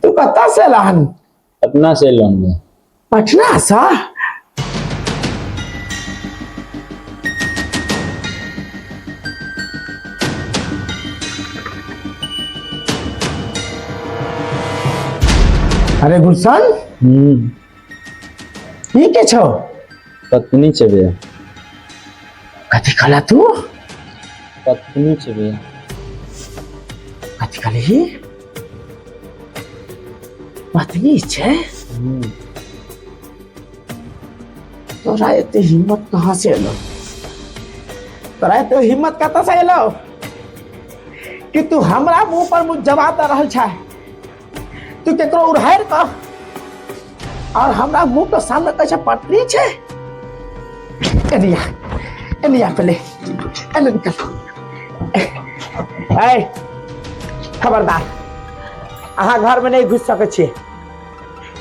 तू कतऽ से एलहन? पटना से एलहुँ भैया। पटना से? अरे गुलशन, ई के छौ? पत्नी छै भैया। कथी कहला तू? पत्नी छै भैया। कथी कहली? पत्नी छै? तोरा एते हिम्मत कहाँ से एलो? तोरा एते हिम्मत कतऽ से एलो कि तू हमरा मुंह पर मुंह जवाब दे रहल छै? तू केकरो उड़ारि कऽ और हमरा मुंह के सामने कहै छै पत्नी छै? एनिया एनिया, पहले एने निकल। ऐ खबरदार, अहाँ घर में नहीं घुस सकै छियै,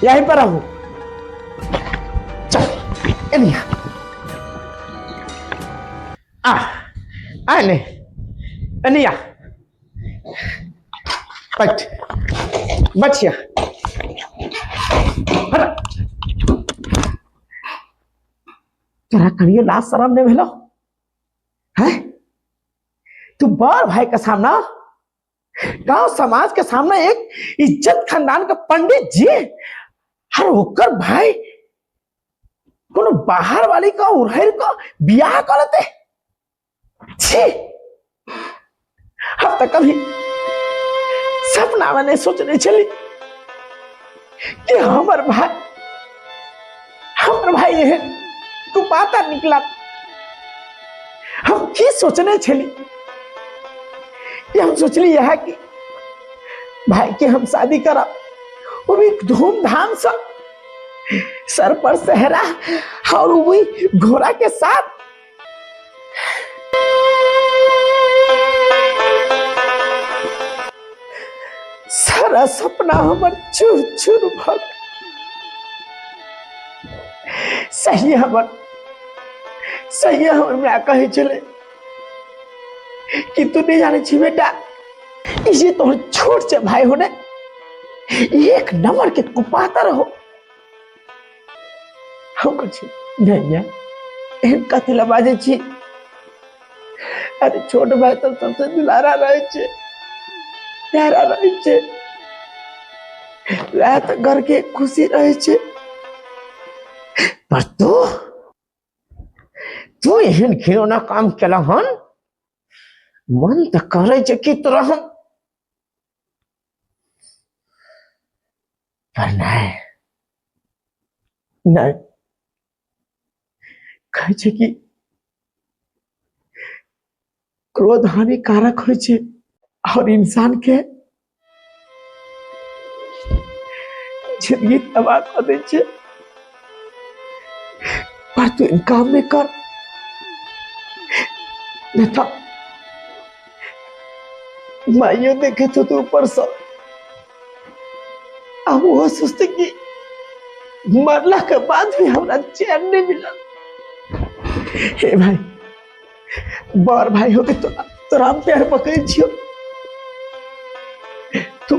यहीं पर रहू। चल एनिया, आ आ ने एनिया, बैठ बैठिया। हट, तोरा कहियो लाज शरम नहीं भेलो हैं? तू बड़ भाई के सामना, गांव समाज के सामने, एक इज्जत खानदान के पंडित जी हर ओकर भाई कोनो बाहर वाली का उड़हर का बियाह कर लेते। छी, हम तो कभी सपना में नहीं सोचने छली कि हमर भाई एहन कुपाता निकला। हम की सोचने छली कि हम सोचली यह कि भाई के हम शादी करब, वो भी धूमधाम से, सर पर सेहरा और वो भी घोड़ा के साथ। सारा सपना हमर चूर चूर भऽ गेल। सही हमर माय कहै छलै कि तू नहीं जानै छी बेटा, ई जे तोहर छोट छै भाई हो ने, एक नंबर के कुपातर हो। हम कहै छी, नहीं माय, एहन कथी लए बाजै छी? अरे छोट भाई तो सबसे दुलारा रहै छै, प्यारा रहै छै, वएह तऽ घर के खुशी रहै छै। पर तू तू एहन घिनौना काम केला हन, मन तऽ करै छै कि तोरा हम, पर नहि नहि, कहै छै कि क्रोध हानिकारक होइ छै और इंसान के जिंदगी तबाह कऽ दै छै। पर तू इनकाम नहि कर, नहीं तो माइयो देखे तो तू ऊपर से अब वो सोचते कि मरला के बाद भी हमरा चैन नहीं मिलल। हे भाई, बड़ भाई हो के तोरा तोरा हम पैर पकड़ै छियौ, तू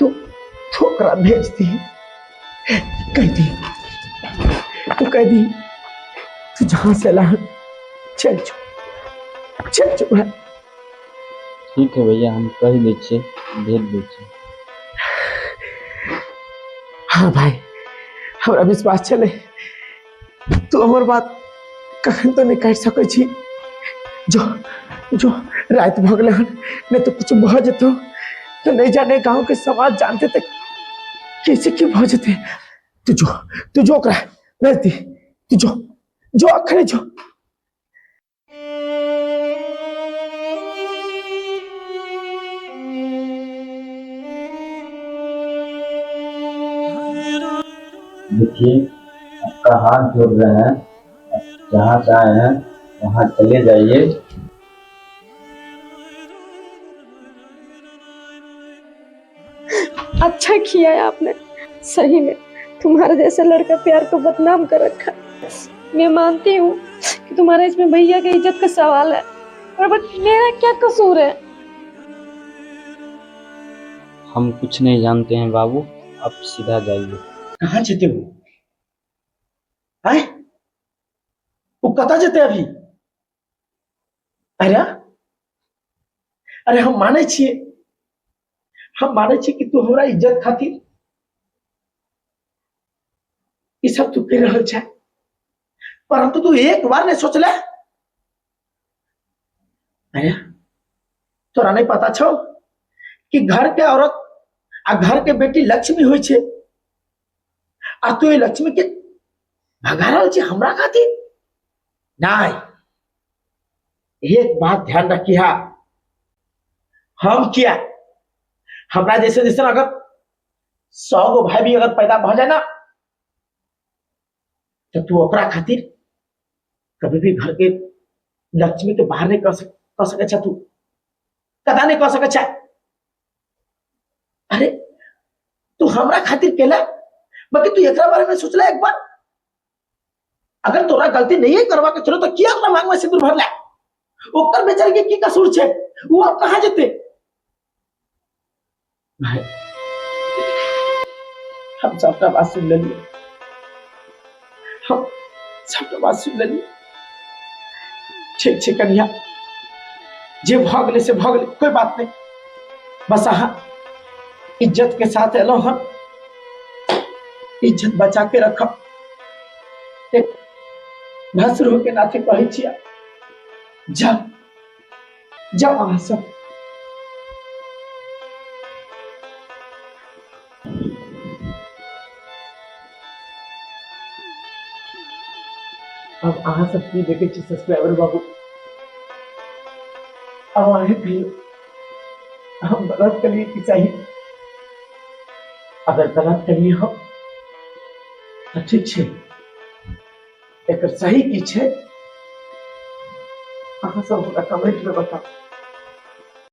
तू तू ओकरा भेज दी, कह दी, तू कह दी, तू जहां से ला चल जो, चल जो भाई। ठीक है भैया, हम कहि दै छियै, भेज दै छियै। हाँ भाई, हमरा विश्वास छलै तू हमर बात कखन तो नहीं काटि सकै छी। जो जो, राति भऽ गेलै हन, नहीं तो कुछ भऽ जेतौ तो नहीं जाने गांव के समाज जानते तो कैसे की भऽ जेतै। तू जो, तू जो, ओकरा भेज दी, तू जो, जो अखने जो। देखिए, आपका हाथ जोड़ रहे हैं, आप जहाँ से आए हैं वहाँ चले जाइए। अच्छा किया है आपने। सही में तुम्हारे जैसा लड़का प्यार को बदनाम कर रखा। मैं मानती हूँ कि तुम्हारा इसमें भैया की इज्जत का सवाल है, पर बट मेरा क्या कसूर है? हम कुछ नहीं जानते हैं बाबू, आप सीधा जाइए। कहाँ जेते हो? आय वो कतऽ जेते अभी? अरे अरे, हम मानै छियै, हम मानै छियै कि तू हमरा इज्जत खातिर ई सब तू करि रहल छै, परंतु तू एक बार नहीं सोचले? अरे तोरा नहीं पता छौ कि घर के औरत आ घर के बेटी लक्ष्मी होइ छै, आ तू ई लक्ष्मी के भगा रहल छी हमरा खातिर? नहीं, एक बात ध्यान रखिहा, हम किया हमरा जैसे जैसे अगर 100 गो भाई भी अगर पैदा भ जाए ना, तो तू ओकरा खातिर कभी भी घर के लक्ष्मी के बाहर नहीं कह सकै छा, तू कदा नहीं कह सकै छा। अरे तू हमरा खातिर केला, बाकी तू एकरा बारे में सोचला एक बार? अगर तोरा गलती नहीं है करवा के चलो तो किया ओकरा मांग में सिंदूर भरला? ओकर बेचारे के की कसूर छे? वो अब कहाँ जेते? भाई हम सबटा बात सुन लेलिए, हम सबटा बात सुन लेलिए। ठीक छै कन्या, जे भऽ गेलै से भऽ गेलै, कोई बात नहीं। बस अहाँ इज्जत के साथ एलहुँ हन, इज्जत बचा के रखब। एक भसुर के नाते कहै छियै, जाओ जाओ अहाँ सब। अब अहाँ सब की देखे छी सब्सक्राइबर बाबू? अब अहें कहियो, हम गलत करिए कि सही? अगर गलत करिए हम तो ठीक छै, एकर सही की छै अहाँ सब हमरा कमेंट में बताउ।